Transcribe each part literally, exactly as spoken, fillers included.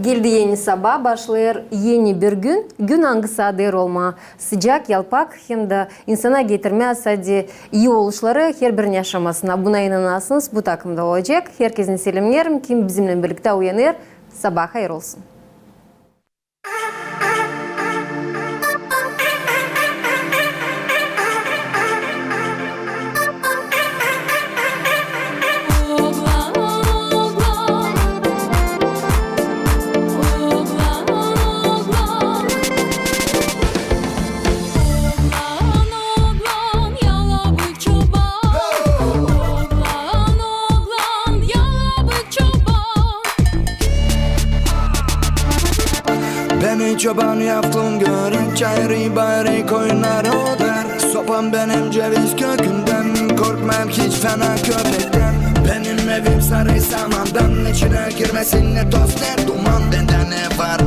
Geldi eni sabaa, başlêêr eni bir gün, gün, angısı adı olmaa sıcak, yalpak, hem dä insana getirmää sade ii oluşları herbirinin yaşamasına. Buna inanasınız, bu takımda olacek. Herkezi selemneerim, kim bizimnän birliktä uyanêr. Sabaa hayır olsun. Beni çoban yaptın, gören çayırı bayırı koyunları otar. Sopam benim ceviz kökündän, korkmam hiç fena köpektän. Benim evim sarı samandan, içinä girmesin ne toz ne duman. Bendä ne var?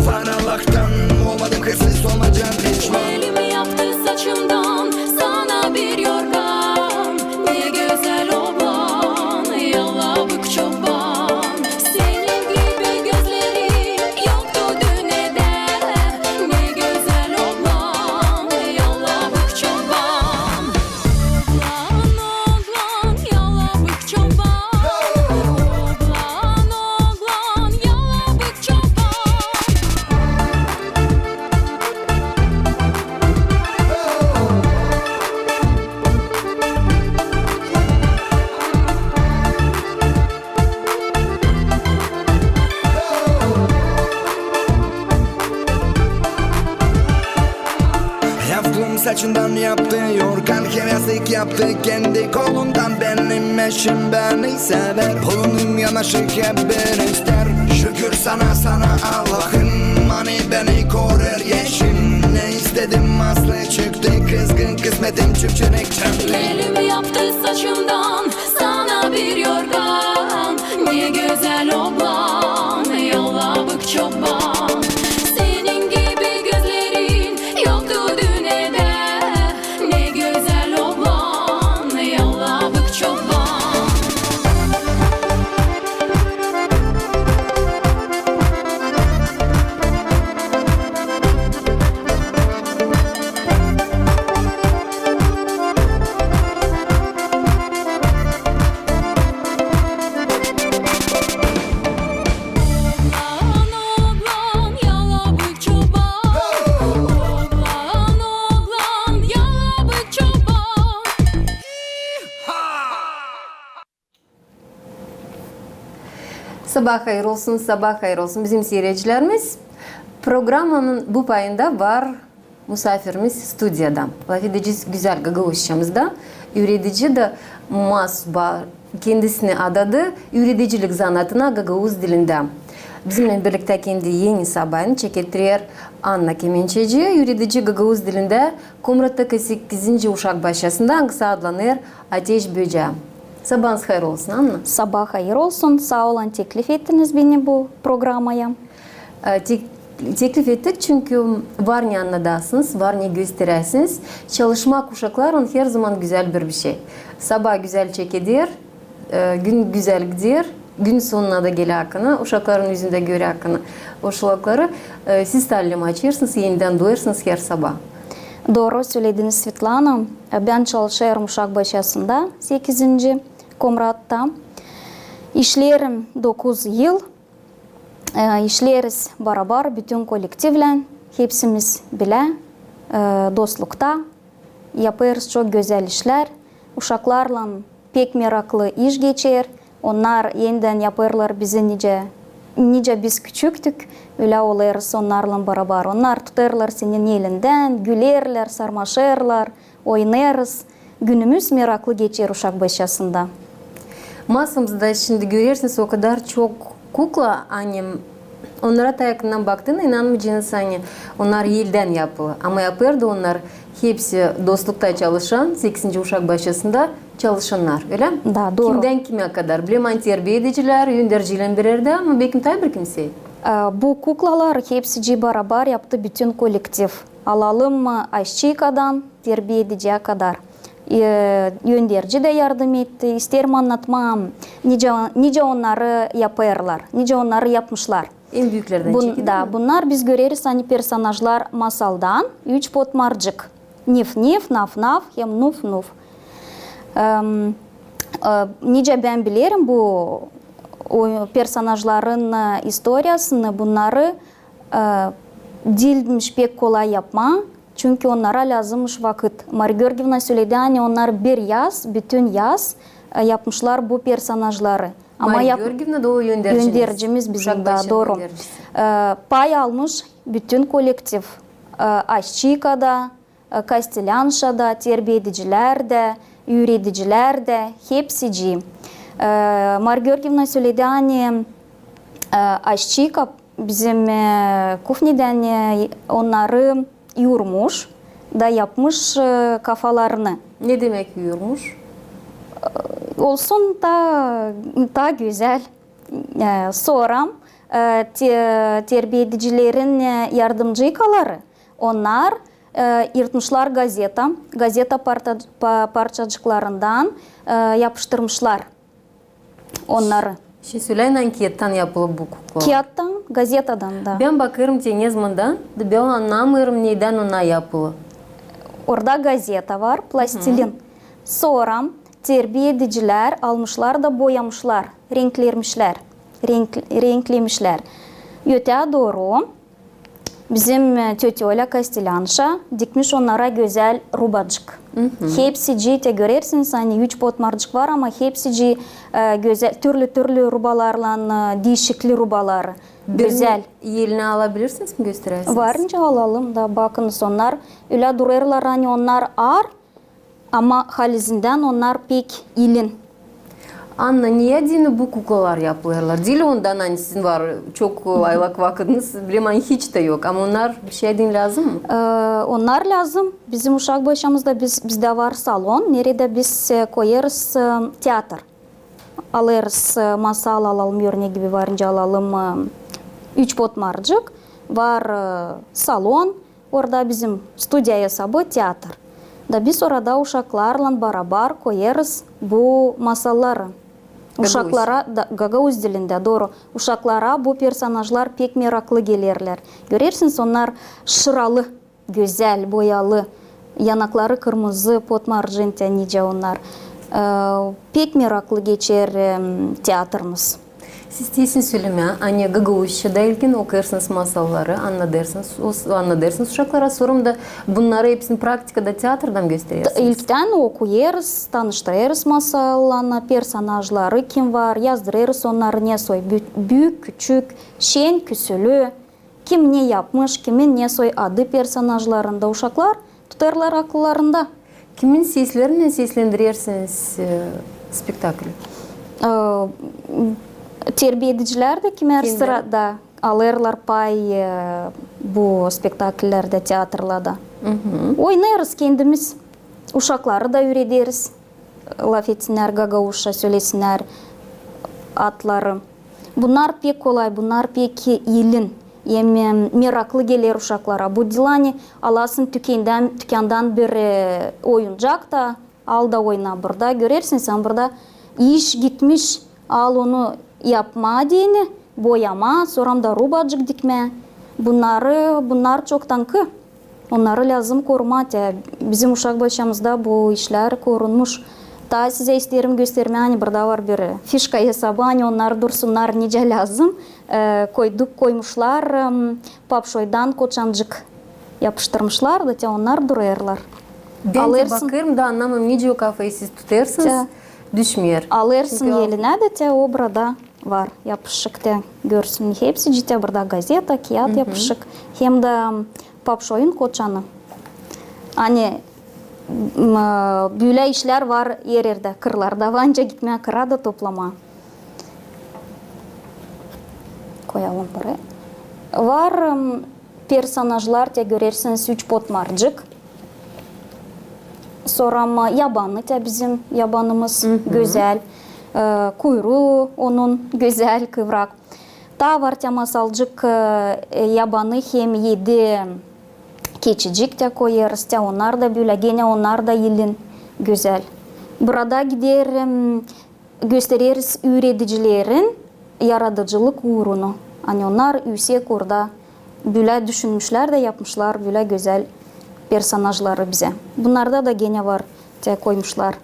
Var Allahtan, olmadım hırsız, olmayacam pişman. Elimi yaptı saçımdan sana bir yorgan. Ne gözäl oglan, yalabık çoban. Senin gibi gözleri yoktu dünnedä. Ne gözäl oglan, yalabık çoban. Oglan, oglan, yalabık çoban. Oglan, oglan, yalabık çoban. Yaptım saçından yaptı yorgan, hem yazık yaptı kendi kolundan. Benim eşim beni sever, bulunum yanaşı hep beni ister. Şükür sana, sana Allahım, hani beni korur eşim. Ne istedim aslı çıktı, kızgın kısmetim çipçirik çöktü. Elimi yaptı saçımdan sana bir yorgan. Ne gözäl oglan, yalabık çoban. Senin gibi gözlerin yoktu dünnedä. Ne gözäl oglan, yalabık çoban. Oglan, oglan, yalabık çoban. Oglan, oglan, yalabık çoban. Sabaa hayır olsun, sabaa hayır olsun, bizim siiredicilerimiz. Programanın bu payında var musaafirimiz studiyada. Lafedecez gözäl gagauzçamızda. Üüredici dä maasba kendisini adadı üüredicilik zanaatına gagauz dilindä. Bizimnän birliktä kendi eni sabaanı çeketer Anna Kemençeci, üüredici gagauz dilindä Komrattaki sekizinci uşak başçasında, angısı adlanêr Ateş böcää. Sabaanız hayır olsun, Anna. Sabaa hayır olsun. Saa olun, teklif ettiniz beni bu programaya. E, tek-, teklif ettik, çünkü var ne annadasınız, var ne gösteräsiniz. Çalışmak uşaklarlan herzaman gözäl bir bişey. Sabaa gözäl çekeder, e, gün gözäl gider, gün sonuna da geler akına, uşakların üzündä görersin akına o uşakları, e, siz taallim açêrsınız, enidän duyêrsınız her sabaa. Dooru sölediniz, Svetlana. E, bän çalışêrım uşak başçasında, sekizinci Komratta. İşleerim dokuz yıl. E, işleeriz barabar bütün kollektivlän, hepsimiz bilä, e, dostlukta. Yapêrız çok gözäl işlär. Uşaklarlan pek meraklı iş geçer. Onnar enidän yapêrlar bizi nicä, nicä biz küçüktük, ölä olêrız onnarlan barabar. Onnar tutêrlar senin elindän, gülerlär, sarmaşêrlar, oynêêrız. Günümüz meraklı geçer uşak başçasında. Maasamızda şindi görersiniz o kadar çok kukla, ani onnara taa yakından baktığına inanmayacenız, ani onnar eldän yapılı. Ama yapêr da onnar hepsi dostlukta çalışan, sekizinci uşak başçasında çalışannar, ölä mi? Da, dooru. Kimdän kimä kadar? Bilemän, terbiedicilär, öndercilän birerdä, ama bekim taa bir kimsey. E, bu kuklalar hepsicii barabar yaptı bütün kollektiv. Alalım mı aşçıkadan terbiediciyä kadar. E, önderci dä yardım etti. İsteerim annatmaa, nicä, nicä onnarı yapêrlar, nicä onnarı yapmışlar. En büüklerdän çekildi mi? Da, bunnar biz göreriz, ani personajlar masaldan üç potmarcık. Nif-nif, naf-naf hem nuf-nuf. Em, e, nicä bän bilerim bu o personajların, e, istoriyasını, bunnarı, e, diilmiş pek kolay yapmaa, çünkü onnara lääzımmış vakıt. Mariya Georgievna söledi, ani onnar bir yaz, bütün yaz, e, yapmışlar bu personajları. Ama Mariya Georgievna da o öndercimiz. Öndercimiz bizim, da, dooru. E, pay almış bütün kolektiv, e, aşçıka da, e, kastelânşa da, terbiyedicilär dä, üüredicilär dä, hepsicii. E, Mariya Georgievna söledi, ani, e, aşçıka bizim, e, kufnedän, e, onnarı yurmuş da yapmış, e, kafalarını. Ne demäk yurmuş? E, olsun taa, taa gözäl. E, sora, e, te-, terbiyedicilerin, e, yardımcıkaları, onnar, e, yırtmışlar gazeta, gazeta parça-, pa-, parçacıklarından, e, yapıştırmışlar onnarı. Şindi söleynin, ani kiyattan yapılı bu kuklalar. Kiyattan, gazetadan da. Bän bakêrım televizyondan, da bän annamêêrım, nedän onnar yapılı. Orada gazeta var, plastilin. Sora terbiyedicilär almışlar da boyamışlar, renklermişlär, renk-, renklemişlär. Ötää dooru bizim, e, tötölä kastelânşa dikmiş onnara gözäl rubacık. Hepsicii, te görersiniz, ani üç potmarcık var, ama hepsicii, e, gözäl, türlü-türlü rubalarlan, e, diişikli rubalar. Gözäl. Birini elinä alabilirsiniz mi, gösterersiniz? Var nicä alalım da, bakınız, onnar ölä durêrlar, ani onnar aar, ama halizdän onnar pek ilin. Anna, ne deyni bu kuklalar yapılêrlar? Diil ondan, ani sizin var çok aylak vakıdınız, bilmäm, ani hiç tä yok. Ama onnar bişey deyni lääzım mı? E, onnar lääzım. Bizim uşak başamızda biz, bizdä var salon, neredä biz, e, koyêrız, e, teatr. Alêrız, e, masal alalım, örnek gibi var nicä alalım, e, üç potmarcık, var, e, salon, orada bizim studiya esabı teatr. Da biz orada uşaklarlan barabar koyêrız bu masalları. Uşaklara da, gagauz dilindä, dooru. Uşaklara bu personajlar pek meraklı gelerlär. Görersiniz, onnar şıralı, gözäl, boyalı, yanakları kırmızı, potmarcık, nicä onnar. E, pek meraklı geçer, em, teatrımız. Siz isteersiniz sölemää, ani gagauzça da ilgin okêrsınız masalları, annadêrsınız, os-, annadêrsınız uşaklara, sora da bunnarı hepsini praktikada teatrda mı gösterersiniz? İlktän okuyêrız, tanıştırêrız masallarlan, personajları kim var, yazdırêrız onnarı ne soy, bü-, büük, küçük, şen, küsülü. Kim ne yapmış, kimin ne soy adı personajların da uşaklar tutêrlar akıllarında. Kimin seslerinnän seslendirersiniz, e, spektakl? E, terbiyedicilär dä kimär sırada alêrlar pay, e, bu spektakillerdä, teatrlarda. Oynêêrız kendimiz, uşakları da üürederiz. Lafetsinnär gagauzça, sölesinnär adları. Bunnar pek kolay, bunnar pek ilin. Hem, em, meraklı geler uşaklara. Bu diil ani alasın tükendän, tükändan bir, e, oyuncak da al da oyna burada. Görersiniz, ani burada iş gitmiş, al onu yapmaa deyni, boyamaa, sora da rubacık dikmää. Bunnarı, bunnar çok tankı. Onnarı lääzım korumaa, te bizim uşak başamızda bu işlär korunmuş. Taa sizä isteerim göstermää, ani burada var bir fişka esabı, ani onnar dursunnar nicä lääzım. E, koyduk, koymuşlar, em, papşoydan koçancık yapıştırmışlar da, te onnar durêrlar. Bän dä bakêrım da annamêêrım, nicä o kafayı siz tutêrsınız, düşmeer. Alêrsın elinä dä, te o burada var yapışık, te görsün hepsicii, te burada gazeta, kiyat yapışık, hem dä, m, papşoyun koçanı. Ani, m, bölä işlär var her erdä, kırlarda var, nicä gitmää kıra da toplamaa. Koyalım burayı. Var, m, personajlar, te görersiniz, üç potmarcık. Sora, m, yabanı, te bizim yabanımız gözäl. E, kuyruu onun gözäl, kıvrak. Taa var te masalcık, e, yabanı hem edi keçicik te koyêrız, te onnar da bölä, genä onnar da ilin, gözäl. Burada gider, m, göstereriz üüredicilerin yaradıcılık uurunu. Ani onnar üüsek orada bölä düşünmüşlär dä yapmışlar bölä gözäl personajları bizä. Bunnarda da genä var, te koymuşlar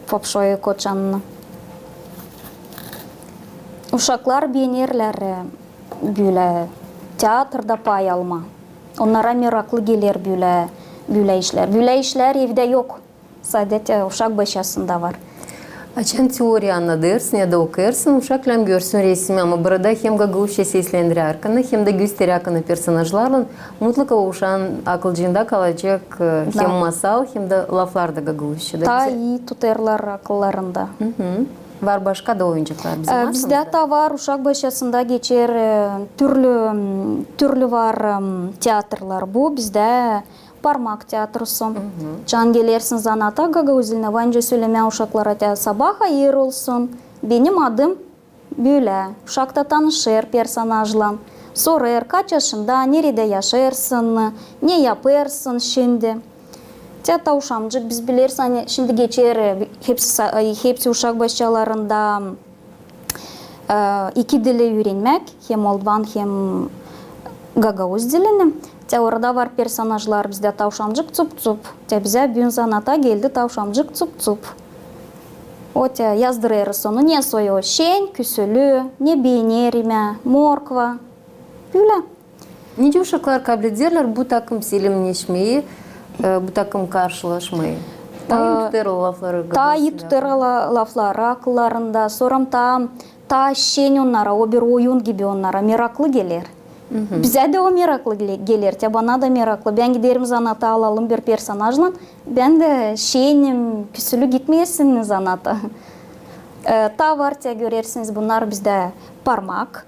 Fopşoyu Koçanını. Uşaklar beenerlär, e, bölä teatrda pay almaa. Onnara meraklı geler bölä, bölä işlär. Bölä işlär evdä yok. Sade te uşak başçasında var. Açan teoriya annadêrsın ya da okuyêrsın, uşak lääm görsün resimi, ama burada hem gagauzça seslendirä arkanı, hem dä gösterä arkanı personajlarlan, mutlaka o uşaan akılcıında kalacek, e, hem masal, hem dä laflar da gagauzçada. Taa ii tutêrlar akıllarında. Var başka da oyuncaklar bizim masamızda. Bizdä taa var, uşak başçasında geçer, e, türlü, m, türlü var, m, teatrlar. Bu bizdä parmak teatrusu. Açan gelersin zanaata gagauz dilinä, var nicä sölemää uşaklara, te sabaa hayır olsun, benim adım bölä. Uşak taa tanışêr personajlan. Sorêr, kaç yaşında, neredä yaşêêrsın, ne yapêrsın şindi. Te tavşamcık, biz bilersin, ani şindi geçer, e, hepsi sa-, e, hepsi uşak başçalarında e, iki dili üürenmäk, hem moldvan, hem gagauz dilini. Te orada var personajlar bizdä tavşamcık Tsup-Tsup. Te bizä büün zanaata geldi tavşamcık Tsup-Tsup. O te yazdırêrız onu, ne soyu o: şen, küsülü, ne beenerim, morkva. Bölä. Nicä uşaklar kablederlär bu takım selemneşmeyi, e, bu takım karşılaşmayı? Taa ii tutêrlar lafları gagauzça. Taa ii tutêrlar la-, lafları akıllarında. Sora taa, taa şen onnara, o bir oyun gibi onnara meraklı geler. Bizä dä o meraklı gele-, geler, te bana da meraklı. Bän giderim zanaata, alalım bir personajlan. Bän dä şenim, küsülü gitmeyesin zanaata. E, taa var, te görersiniz, bunnar bizdä parmak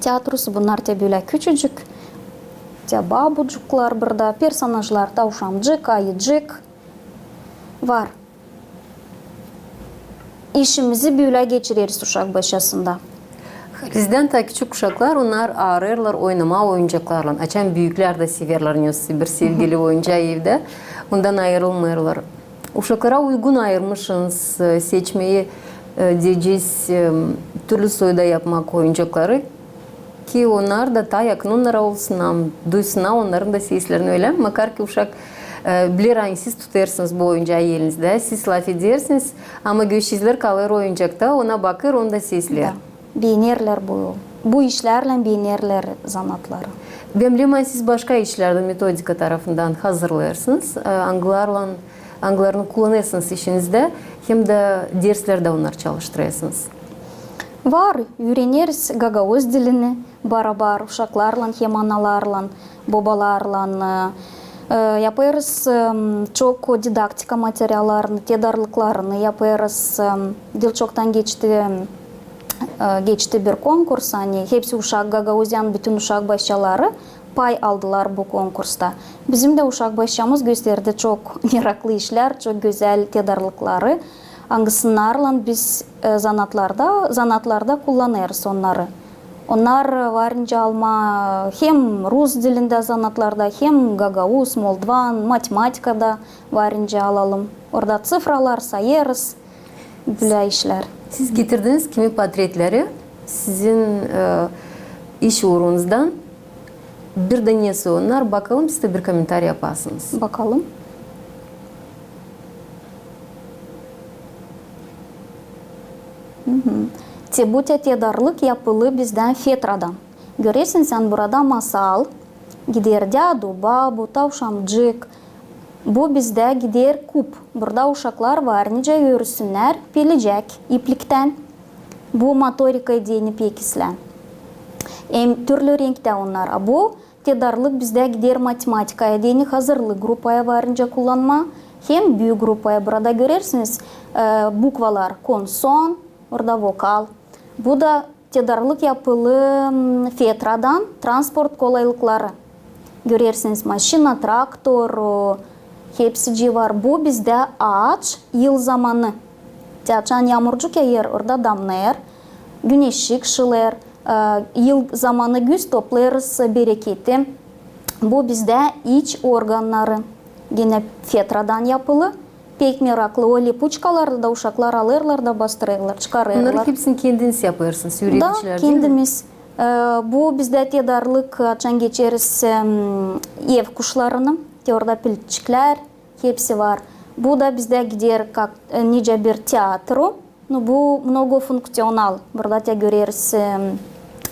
teatrusu, bunnar te bölä küçücük. Te babucuklar burada, personajlar, tavşamcık, ayıcık. Var. İşimizi bölä geçireriz uşak başçasında. Halizdän taa küçük uşaklar, onnar aarêêrlar oynamaa oyuncaklarlan. Açan büüklär dä severlär, ne bir sevgili oyuncaa evdä, ondan ayırılmêêrlar. Uşaklara uygun ayırmışsınız, e, seçmeyi, e, deyecez, e, türlü soyda yapmak oyuncakları, ki onnar da taa yakın onnara olsun, am, duysunnar onnarın da seslerini, ölä mi? Makar ki uşak, e, biler, ani siz tutêrsınız bu oyuncaa elinizdä, siz lafedersiniz, ama gözcizlär kalêr oyuncakta, ona bakêr, onu da sesleer. Da. Beenerlär bu, bu işlärlän beenerlär zanaatları. Bän bilerim, ani siz başka işlär dä metodika tarafından hazırlêêrsınız, e, angılarlan, angılarını kullanêrsınız işinizdä, hem dä derslerdä onnarı çalıştırêrsınız. Var, üüreneriz gagauz dilini barabar uşaklarlan hem analarlan, bobalarlan, e, e, yapêrız, e, çok didaktika materiallarını, tedarlıklarını yapêrız. E, diil çoktan geçti, e, geçti bir konkurs, ani hepsi uşak, Gagauziyanın bütün uşak başçaları pay aldılar bu konkursta. Bizim dä uşak başçamız gösterdi çok meraklı işlär, çok gözäl tedarlıkları, angısınarlan biz, e, zanaatlarda, zanaatlarda kullanêrız onnarı. Onnar var nicä almaa hem rus dilindä zanaatlarda, hem gagauz, moldvan, matematikada var nicä alalım. Orada ţifralar sayêrız, bölä işlär. Siz getirdiniz kimi portretleri sizin, e, iş uurunuzdan. Bir dä ne soy onnar, bakalım, siz dä bir komentariy yapasınız. Bakalım. Te bu te tedarlık yapılı bizdä fetradan. Görersiniz, ani burada masal, gider dädu, babu, tavşamcık. Bu bizdä gider kup. Burada uşaklar var nicä örsünnär pelecek ipliktän. Bu motorika deyni pek islää. Hem türlü renktä onnar. A bu tedarlık bizdä gider matematikaya deyni hazırlık grupaya var nicä kullanmaa. Hem büük grupaya. Burada görersiniz, e, bukvalar konson, orada vokal. Bu da tedarlık yapılı, m, fetradan, transport kolaylıkları. Görersiniz, maşina, traktor, o, hepsicii var. Bu bizdä aaç yıl zamanı. Te açan yaamurcuk yaaêr, orada damnêêr, güneşçik şılêêr, e, yıl zamanı güz toplêêrız bereketi. Bu bizdä iç organnarı, genä fetradan yapılı. Pek meraklı, o lepuçkaları da uşaklar alêrlar da bastırêrlar, çıkarêrlar. Onnarı hepsini kendiniz yapêrsınız, üüredicilär, diil mi? Da, kendimiz. E, bu bizdä tedarlık, açan geçeriz, em, ev kuşlarını, te orada pilçiklär, hepsi var. Bu da bizdä gider kak, e, nicä bir teatru. Nu, bu mnogofunkţional. Burada te göreriz, em,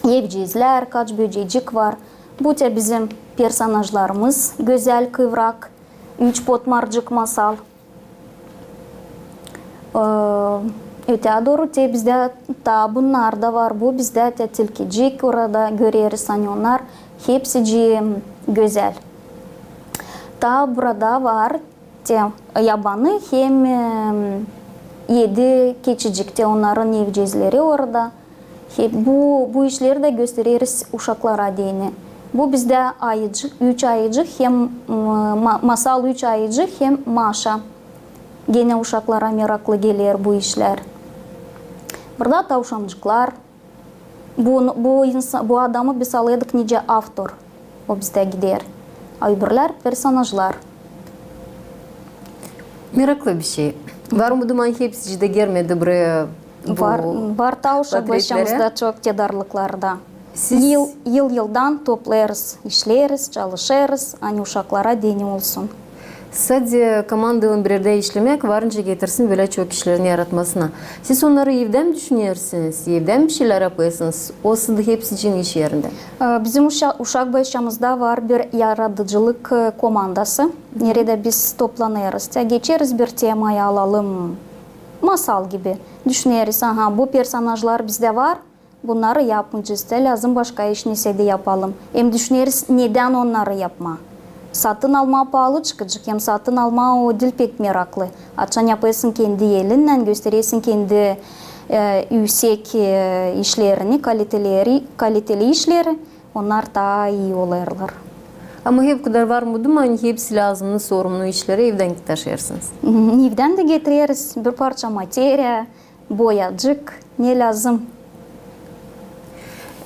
evcizlär, kaç böcecik var. Bu te bizim personažlarımız, gözäl kıvrak, üç potmarcık masal. E, ötää dooru te bizdä taa bunnar da var. Bu bizdä te tilkicik, orada göreriz, ani onnar hepsicii gözäl. Taa burada var te yabanı hem, em, edi keçicik te onnarın evcizleri orada. Hep bu, bu işleri dä göstereriz uşaklara deyni. Bu bizdä ayıcık, üç ayıcık hem, m, ma-, masal üç ayıcık hem Maşa. Genä uşaklara meraklı geler bu işlär. Burada tavşancıklar. Bu, bu insa-, bu adamı biz alêrdık nicä avtor. O bizdä gider. A öbürlär personažlar. Meraklı bir şey. Var mı duman hepsicii dä gelmedi buraya bu Var, var taa uşak başçamızda çok tedarlıklarda. Siz Yıl, yıl-yıldan toplêêrız, işleeriz, çalışêrız, ani uşaklara deyni olsun. Sade komandaylan bir erdä işlemäk varınca getirsin bölä çok işlerin yaratmasına. Siz onnarı evdän mi düşünersiniz, evdän mi bir şeylär yapêrsınız? Osa da hepsicii iş erindä? E, bizim uşa-, uşak başçamızda var bir yaradıcılık, e, komandası. Neredä biz toplanêrız. Te geçeriz bir temayı alalım. Masal gibi. Düşüneriz, aha, bu personažlar bizdä var. Bunnarı yapmayacez, te lääzım başka iş nesä dä yapalım. Hem düşüneriz, nedän onnarı yapmaa. Satın almaa paalı çıkacek, hem satın almaa o diil pek meraklı. Açan yapêrsın kendi elinnän, gösteräsin kendi, e, üüsek, e, işlerini, kaliteleri, kaliteli işleri, onnar taa ii olêrlar. Ama hep kadar var mı duman, hepsi lääzımnı, sorumnu işleri evdän taşıyêrsınız? Evdän dä getireriz bir parça materiya, boyacık, ne lääzım.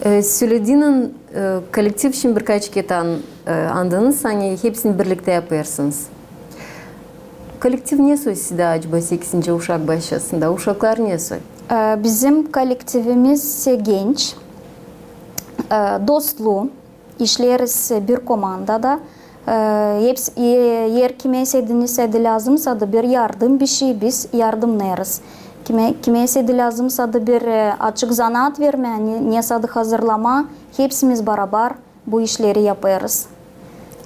E, sölediniz, e, kollektiv için birkaç kerä an-, e, andınız, ani hepsini birliktä yapêrsınız. Kollektiv ne soy sizdä acaba sekizinci uşak başçasında? Uşaklar ne soy? E, bizim kollektivimiz genç, e, dostlu, işleeriz bir komandada. E, heps-, e, eer kimä sä dä nesä dä lääzımsa da bir yardım, bir şey, biz yardımnêêrız. Kimä, kimä sä dä lääzımsa da bir, e, açık zanaat vermää, ne, nesä dä hazırlamaa, hepsimiz barabar bu işleri yapêrız.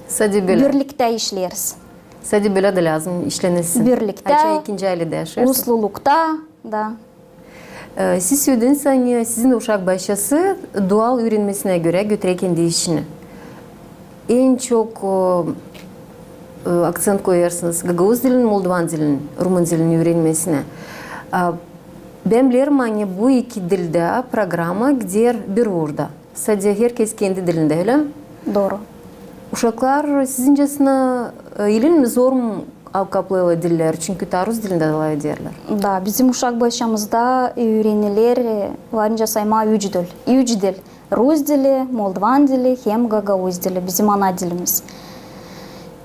Sade bölä. Birliktä işleeriz. Sade bölä dä lääzım işlenilsin. Birliktä. Açan ikinci ayleda yaşêêrsın. Uslulukta da. E, siz sölediniz, ani sizin uşak başçası dual üürenmesinä görä götürer kendi işini. En çok, e, e, akţent koyêrsınız gagauz dilinin, moldovan dilinin, rumın dilinin üürenmesinä. A, bän bilerim, ani bu iki dildä programa gider bir uurda. Sade herkez kendi dilindä, ölä mi? Dooru. Uşaklar sizincäsinä, e, ilin mi, zor mu kaplêêrlar dillär, çünkü taa rus dilindä lafederlär? Da, bizim uşak başçamızda üüreniler, e, varınca saymaa üç dil. Üç dil. Rus dili, moldovan dili hem gagauz dili, bizim ana dilimiz.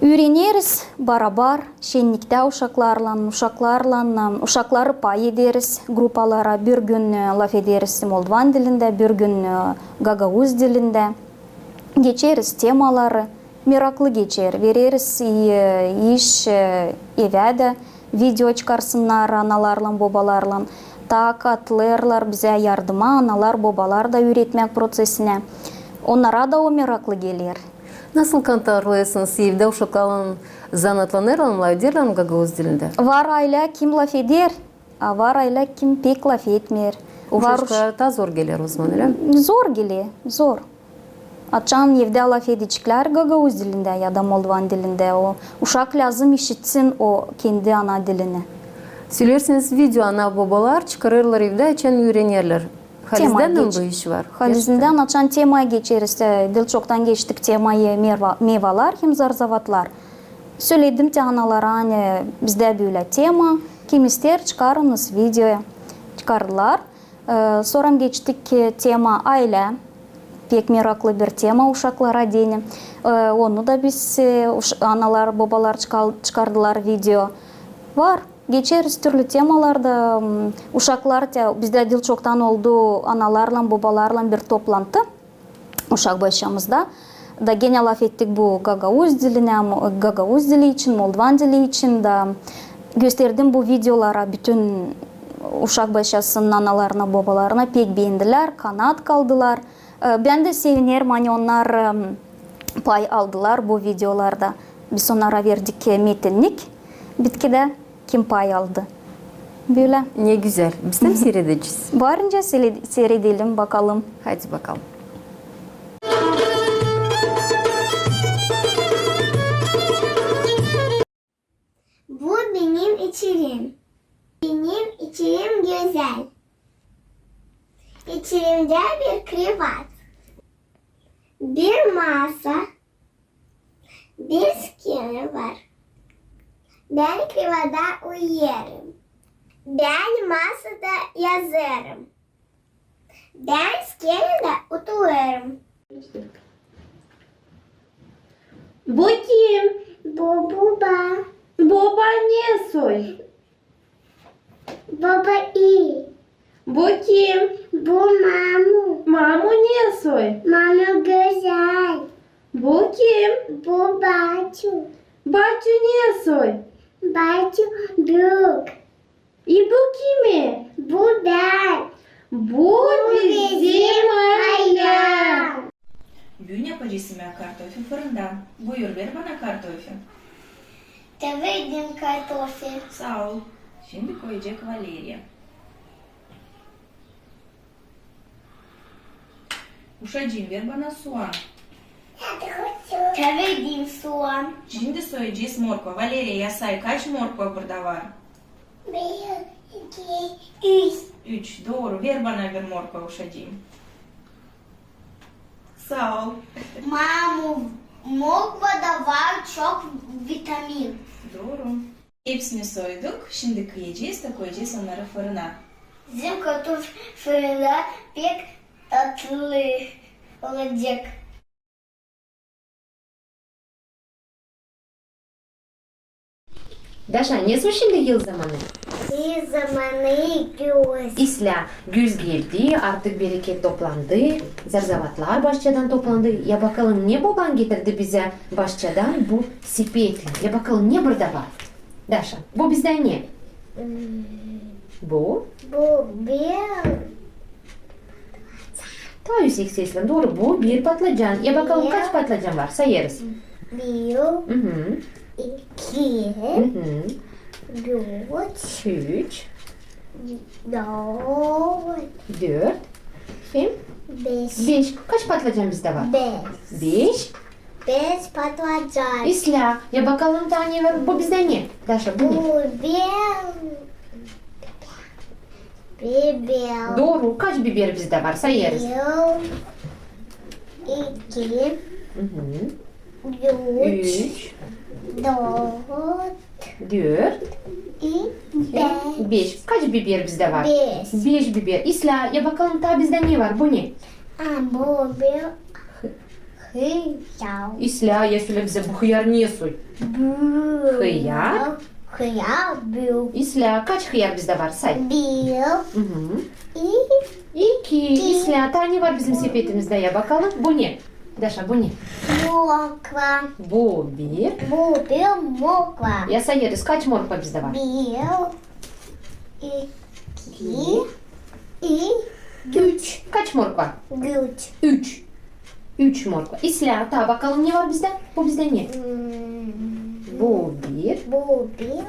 Üüreneriz barabar, şenniktä uşaklarlan, uşaklarlan, e, uşakları pay ederiz grupalara, bir gün, e, lafederiz moldovan dilindä, bir gün, e, gagauz dilindä. Geçeriz temaları, meraklı geçer, vereriz, e, iş, e, evä dä video çıkarsınnar analarlan, bobalarlan. Taa katılêrlar bizä yardıma analar, bobalar da üüretmäk proţesinä. Onnara da o meraklı geler. Nasıl kanıtlarlêêrsınız, evdä uşaklarlan zanaatlanêrlar mı, lafederlär mi gagauz dilindä? Var aylä, kim lafeder, a var aylä, kim pek lafetmeer. Var uş- Uşaklara taa zor geler o zaman, ölä mi? Zor geler, zor. Açan evdä lafedeceklär gagauz dilindä ya da moldovan dilindä, o uşak lääzım işitsin o kendi ana dilini. Söleersiniz, video ana-bobalar çıkarêrlar evdä, açan üürenerlär. Halizdän mi bu iş var? Halizdän, açan temayı geçeriz, e, diil çoktan geçtik temayı meyva-, meyvalar hem zarzavatlar. Söledim te analara, ani bizdä bölä tema, kim isteer, çıkarınız video. Çıkardılar. E, sora geçtik, e, tema aylä. Pek meraklı bir tema uşaklara deyni. E, onu da biz, e, uş-, analar, bobalar çıkal-, çıkardılar video. Var. Geçeriz türlü temalarda, m, uşaklar te, bizdä diil çoktan oldu analarlan, bobalarlan bir toplantı. uşak başçamızda. Da genä lafettik bu gagauz dilinä, mo-, gagauz dili için, moldovan dili için da gösterdim bu videolara bütün uşak başçasının analarına, bobalarına, pek beendilär, kanat kaldılar. E, bän dä sevinerim, ani onnar, em, pay aldılar bu videolarda. Biz onnara verdik, e, metinnik bitkidä, kim pay aldı. Bölä. Ne gözäl. Biz dä siiredecez? Varınca siire-, siiredelim, bakalım. Hadi bakalım. Bu benim içerim. Benim içerim gözäl. İçerimdä bir krevat, bir masa, bir skenä var. Bän krevada uyuyêrım. Bän masada yazêrım. Bän skenädä oturêrım. Bu kim? Bu boba. Boba ne soy? Boba ii. Bu kim? Bu mamu. Mamu ne soy? Mamu gözäl. Bu kim? Bu baçu. Baçu ne soy? Baçu büük. İ bu kim? Bu bän. Bu bizim aylä. Büün yapacez simä kartofi fırında. Buyur, ver bana kartofi. Te verdim kartofi. Saa ol. Şindi koyacek Valeriya. Uşacıım, ver bana suan. Te verdim suan. Şindi soyacez morkva. Valeriya, ya say, kaç morkva burada var? Bir, iki, üç. Üç, dooru. Ver bana bir morkva, uşacıım. Saa ol. Mamu, morkvada var çok vitamin. Dooru. Hepsini soyduk. Şindi kıyacez da koyacez onnarı fırına. Bizim kartof fırında pek tatlı olacek. Daşa, ne soy şindi yıl zamanı? Yıl zamanı güz. İslää, güz geldi, artık bereket toplandı, zarzavatlar başçadan toplandı. Ya bakalım, ne boban getirdi bizä başçadan bu sepetlän? Ya bakalım, ne burada var? Daşa, bu bizdä ne? Hmm. Bu? Bu bir. Taa üüsek seslän, dooru. Bu bir patlacan. Ya bakalım, kaç patlacan var? Sayêrız. Bir. Hı-hı. İki. Hı-hı. Üç. Üç. Dört. Dört. Kim? Beş. Beş. Kaç patlacan bizdä var? Beş. Beş. Beş patlacan. İslää. Ya bakalım, taa ne var? Bu bizdä ne? Daşa, bu ne? Bu bir biber. Dooru. Kaç biber bizdä var? Sayêrız. Bir, iki, hı-hı, üç, üç, dört, dört, i beş. Beş. Kaç biber bizdä var? Beş. Beş biber. İslää, ya bakalım, taa bizdä ne var? Bu ne? A, bu bir hıyar. İslää, ya sölä bizä, bu hıyar ne soy? Büük. Hıyar. Hıyar büük. İslää, kaç hıyar bizdä var? Say. Bir. Hı-hı. İ- İki. İslää, taa ne var bizim sepetimizdä, ya bakalım? Bu ne? Daşa, bu ne? Morkva. Bu bir. Bu bir morkva. Ya sayêrız, kaç morkva bizdä var? Bir, iki, üç. Üç. Kaç morkva? Üç. Üç. Üç morkva. İslää, taa bakalım, ne var bizdä? Bu bizdä ne? Hmm. Bu bir. Bu bir.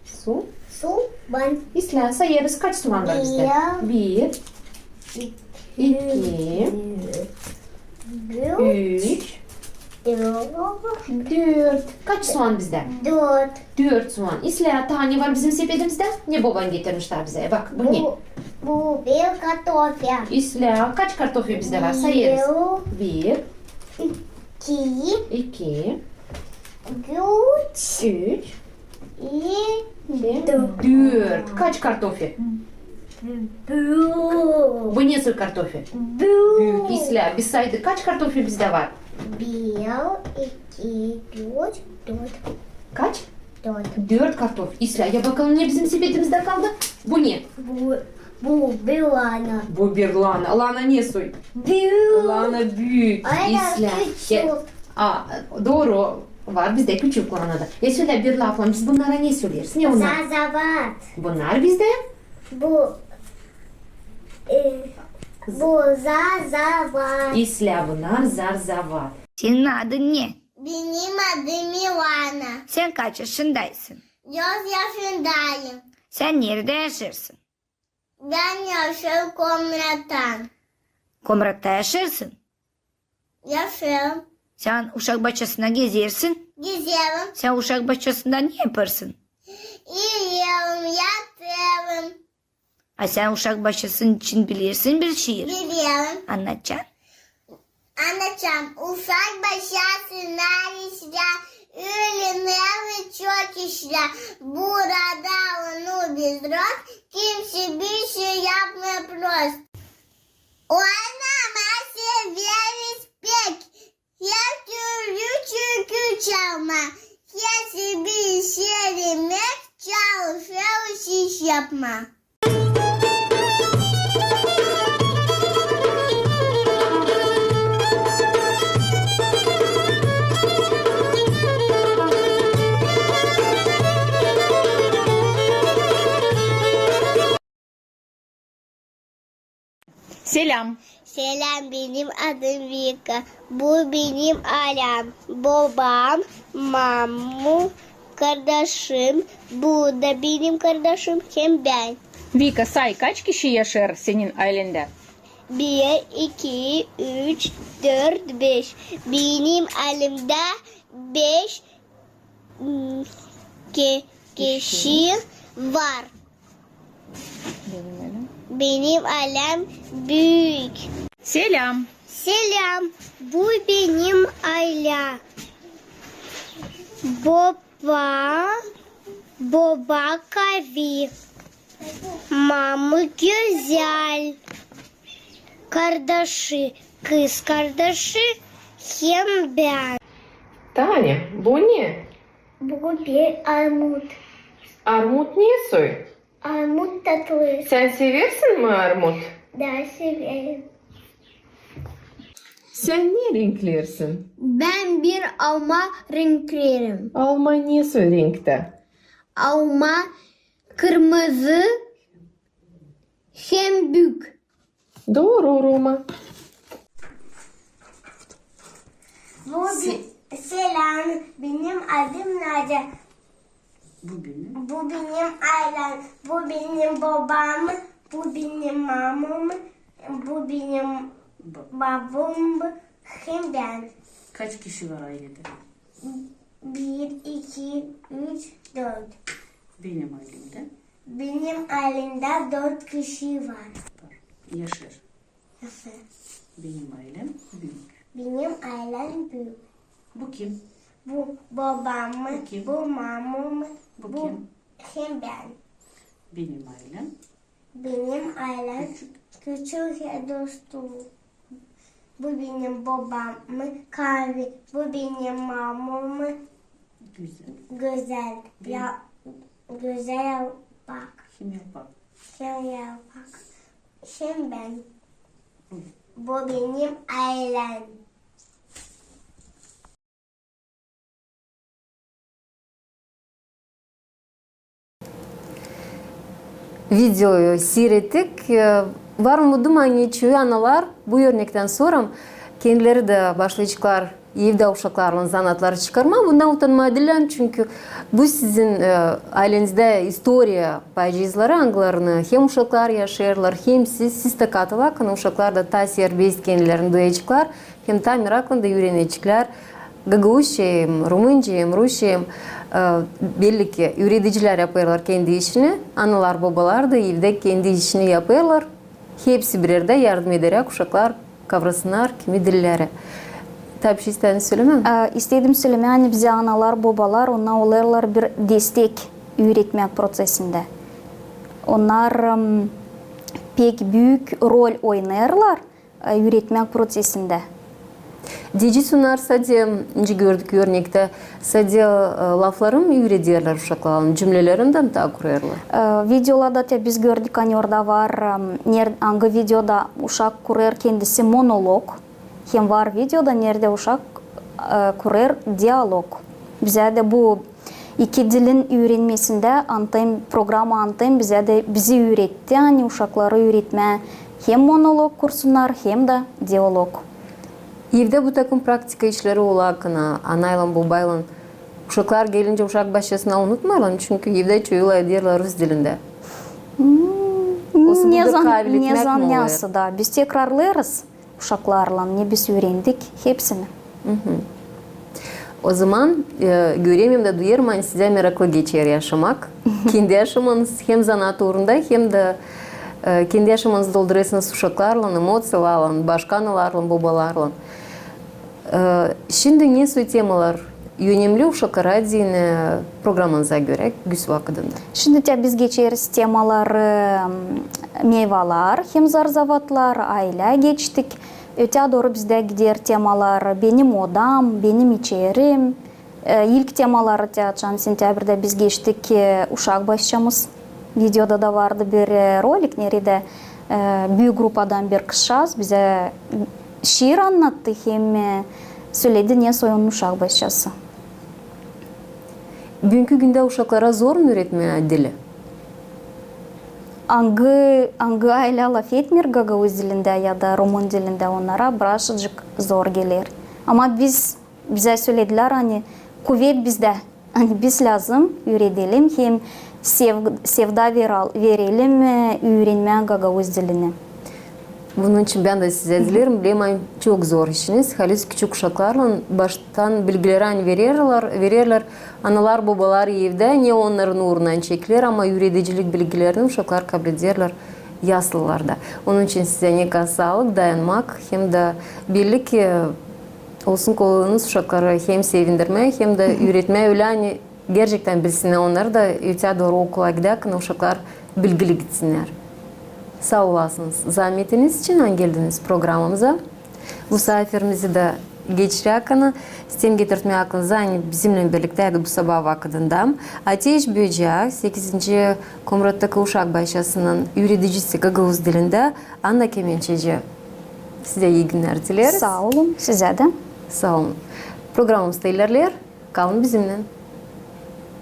Su. Suan. İslää, sayêrız, kaç suan var bizdä? Bir. Bir. İki. Üç. Üç. Dört. Dört. Kaç suan bizdä? Dört. Dört suan. İslää, taa ne var bizim sepetimizdä? Ne boban getirmiş taa bizä? Bak, bu ne? Bu, bu bir kartofi. İslää, kaç kartofi bizdä var? Sayêrız. Bir. Bir. İki. İki. Üç. Üç. İ dört. Dört. Kaç kartofi? Büük. Bu ne soy kartofi? Büük. Büük. İslää, biz saydık. Kaç kartofi bizdä var? Bir, iki, üç, dört. Kaç? Dört. Dört kartofi. İslää, ya bakalım, ne bizim sepetimizdä kaldı? Bu ne? Bu Bu bir lana. Bu bir lana. Lana ne soy? Büük. Lana büük. Islää. A, dooru. Var bizdä küçük lana da. E, sölä bir laflan, biz bunnara ne söleeriz? Ne onnar? Zarzavat. Bunnar bizdä? Bu, e, bu zarzavat. Islää bunnar zarzavat. Senin adın ne? Benim adım İlana. Sen kaç yaşındaysın? Dört yaşındayım. Sen neredä yaşêêrsın? Bän yaşêêrım Komrattan. Komratta yaşêêrsın? Yaşêêrım. Sän uşak başçasında gezersin? Gezerim. Sän uşak başçasında ne yapêrsın? İyerim, yatêrım. A sän uşak başçasının için bilersin bir şiir? Bilerim. Annatsan? Annatsan. Uşak başçasında islää, üürenmäk çok islää. Burada onu biz raat, kimsey bir şey yapmêêr prost. Oynamaa severiz pek, her türlü türkü çalmaa. Hersi bir şey demek, çalışêrız iş yapmaa. Selam. Selam, benim adım Vika. Bu benim aylem. Bobam, mamam, kardaşım. Bu da benim kardaşım hem bän. Vika, say, kaç kişi yaşêêr senin aylendä? Bir, iki, üç, dört, beş. Benim aylemdä beş, m, ke-, kişi var. Benim aylem. Benim aylem büük. Selam. Selam. Bu benim aylem. Boba, boba kavi. Mama gözäl. Kardaşı, kız kardaşı hem bän. Tanya, bu ne? Bu bir armut. Armut ne soy? Armut tatlı. Sän seversin mi armut? Da, severim. Sän ne renklersin? Bän bir alma renklerim. Alma ne soy renktä? Alma kırmızı hem büük. Dooru, Roma. Bu bi-, selam, benim adım Nadya. Bu benim. Bu benim aylem, bu benim bobam, bu benim mamam, bu benim babam hem bän. Kaç kişi var aylede? Bir, iki, üç, dört. Benim aylemdä? Benim aylemdä dört kişi var. Yaşêêr. Nasıl? Benim aylem büük. Benim aylem büük. Bu kim? Bu bobam. Bu kim? Bu mamam. Bu kim? Hem bän. Benim aylem. Benim aylem küçük. Küçük hem tatlı. Bu benim bobam kavi. Bu benim mamam gözäl. Gözäl. Ya, gözäl bak. Hem yalpak. Hem yalpak. Hem bän. Bu benim aylem. Videoyu siirettik. E, var umudum, ani çoyu analar bu örnektän sora kendileri dä başlayaceklar evdä uşaklarlan zanaatları çıkarmaa. Bundan utanmaa diil, çünkü bu sizin, e, aylenizdä istoriya paycıızları, angılarını hem uşaklar yaşêêrlar, hem siz, siz tä katıla, ani uşaklar da taa serbest kendilerini duyaceklar, hem taa meraklan da üüreneceklär gagauzça hem rumınca hem rusça hem, e, belli ki, üüredicilär yapêrlar kendi işini, analar, bobalar da evdä kendi işini yapêrlar. Hepsi bir erdä yardım ederäk uşaklar kavrasınnar kimi dilleri. Taa bir şey istedin sölemää? E, istedim sölemää, ani bizä analar, bobalar, onnar olêrlar bir destek üüretmäk prosesindä. Onnar, em, pek büük rol oynêêrlar, e, üüretmäk prosesindä. Deyecäm, onnar sade, nicä gördük örnektä, sade, e, lafları mı üürederlär uşaklara, cümneleri dä mi taa kurêrlar? E, videolarda te biz gördük, ani orada var, e, ner-, angı videoda uşak kurêr kendisi monolog, hem var videoda, neredä uşak, e, kurêr dialog. Bizä dä bu iki dilin üürenmesindä Anten, programa Anten bizä dä, bizi üüretti, ani uşakları üüretmää hem monolog kursunnar, hem dä dialog. Evdä bu takım praktika işleri ola akına, anaylan, bobaylan, uşaklar gelincä uşak başçasına unutmêêrlar, çünkü evdä çoyulay ederlär rus dilindä. Olsun, ne burada zan-, kabil ne etmäk zan mi olêr? Nasıl da, biz tekrarlêêrız uşaklarlan, ne biz üürendik, hepsini. Ozaman, e, göreyim hem dä duyêrım, ani sizä meraklı geçer yaşamak. Kendi yaşamanız hem zanaat uurunda, hem dä, e, kendi yaşamanızı doldurêrsınız uşaklarlan, emociyalarlan, başka analarlan, bobalarlan. E, şindi ne soy temalar önemli uşaklara deyni programanıza görä güz vakıdında? Şindi te biz geçeriz temaları, m, meyvalar hem zarzavatlar, aylä geçtik. Ötää dooru bizdä gider temalar benim odam, benim içerim. E, ilk temaları te açan sentябрьdä biz geçtik, e, uşak başçamız. Videoda da vardı bir, e, rolik, neredä, e, büük grupadan bir kızçaaz bizä şiir annattı hem, e, söledi, ne soy onun uşak başçası. Büünkü gündä uşaklara zor mu üüretmää dili? Angı, angı aylä lafetmeer gagauz dilindä ya da rumın dilindä, onnara birazcık zor geler. Ama biz, bizä söledilär, ani kuvet bizdä. Ani biz lääzım üüredelim hem sev-, sevda ver-, verelim, e, üürenmää gagauz dilini. Bunun için bän dä sizä dilerim, bilerim, ani çok zor işiniz. Halis küçük uşaklarlan baştan bilgileri ani vererlär, vererlär analar, bobalar evdä, ne onnarın uurundan çekiler, ama üüredicilik bilgilerini uşaklar kablederlär yaslılarda. Onun için sizä ne kadar saalık, dayanmak hem dä belli ki olsun kolaylıınız uşakları hem sevindirmää, hem dä üüretmää ölä, ani gerçektän bilsinnär onnar da, ötää dooru okula gidärkän uşaklar bilgili gitsinnär. Saa olasınız zaametiniz için, ani geldiniz programamıza. Musaafirimizi dä geçirärkän isteerim getirtmää aklınıza, ani bizimnän birliktäydi bu sabaa vakıdında Ateş Böceä, sekizinci Komrattaki uşak başçasının üüredicisi gagauz dilindä, Anna Kemençeci. Sizä ii günnär dileriz. Saa olun, sizä dä. Saa olun. Programamız da ilerleer. Kalın bizimnän.